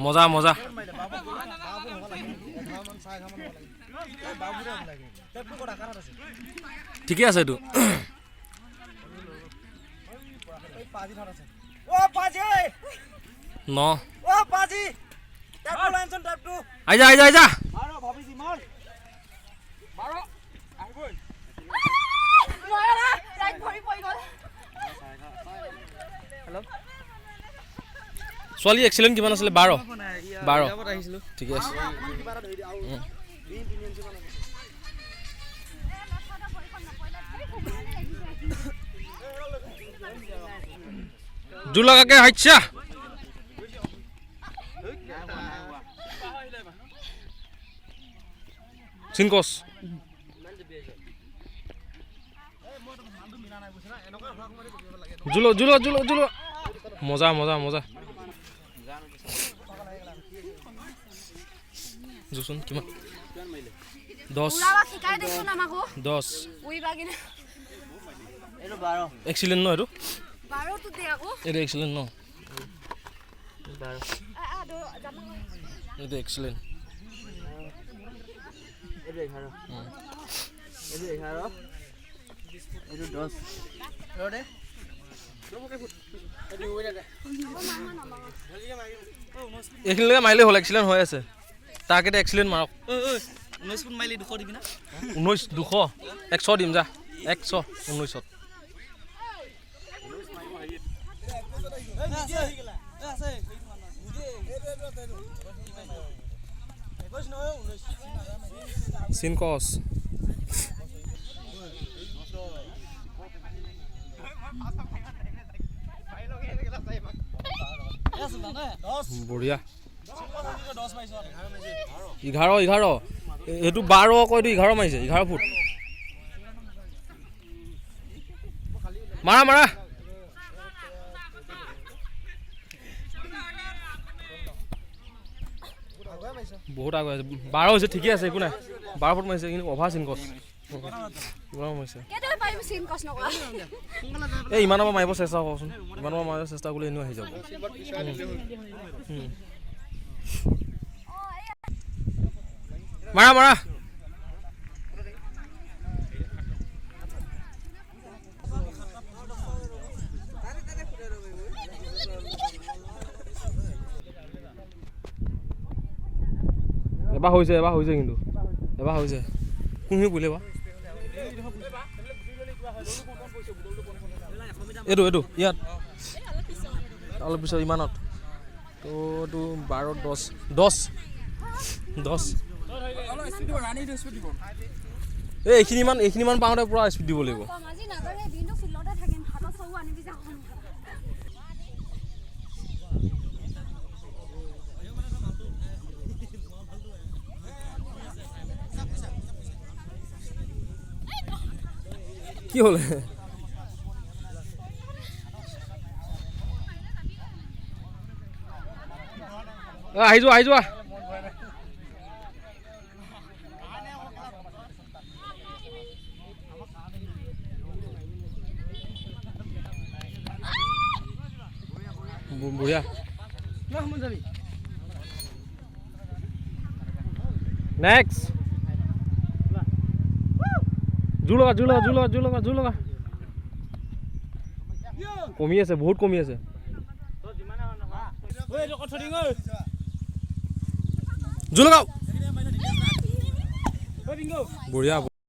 মজা মজা। ঠিকে আছে এইটো। ন আহি যা, আহি যা, আহি যা। ৰাইট ভৰি পৰি গ'ল। ছোৱালী এক্সিলেণ্ট কিমান আছিলে? 12, 12। ঠিকে আছে। জোৰ লগাকে হাইছা। চিনকছ জুলো জুলো জুলো জুলো। মজা মজা মজা। জোচোন কিমান? 10। উৰাবা শিকাই দেচোন আমাকো। 10। উৰিবা কিনে। এক্সিলেণ্ট ন এইটো? 12টো দে আকৌ। এইটো এক্সিলেণ্ট ন? আ, আ, জামা। এইটো এক্সিলেণ্ট। এইটো 11, এইটো 11, এইটো 10। এইখিনিলৈকে মাৰিলেই হ'ল, এক্সিলেণ্ট হৈ আছে। তাক এতিয়া এক্সিলেণ্ট মাৰক। 19 ফুট মাৰিলি 200 দিবি না? 19 200, 100 দিম যা, 100 19ত। চিনকছ বঢ়িয়া। 11, 11। এইটো 12 আকৌ, এইটো 11 মাৰিছে, 11 ফুট। মাৰা মাৰা। বহুত আগুৱাই আছে। 12 হৈছে, ঠিকে আছে, একো নাই। 12 ফুট মাৰিছে কিন্তু অভাৰ চিনকছ কিমান মাৰিছে। কেইটালে পাৰিবি চিন কচ নকৰা? এই ইমানৰ পৰা মাৰিব চেষ্টা কৰচোন। ইমানৰ পৰা মাৰিব চেষ্টা কৰিলে এনেও আহি যাব। মাৰা মাৰা। এবাৰ হৈছে, এবাৰ হৈছে, কিন্তু এবাৰ হৈছে। কোনখিনি পৰিলে বা এইটো? এইটো ইয়াত অলপ পিছত ইমানত তো এইটো 12, 10, 10, 10। এই এইখিনিমান, এইখিনিমান পাওঁতে পূৰা স্পীড দিব লাগিব। কম আজি নাযাওঁ, দিনটো ফিল্ডতে থাকিম। হাতত চকু আনিবি যা। কি হ'ল? অ, আহি যোৱা, আহি যোৱা। বঢ়িয়া। নেক্সট। জোৰ লগা, জোৰ লগা, জোৰ লগা, জোৰ লগা, জোৰ লগা। কমি আছে, বহুত কমি আছে। জোৰ লগাও। বঢ়িয়া।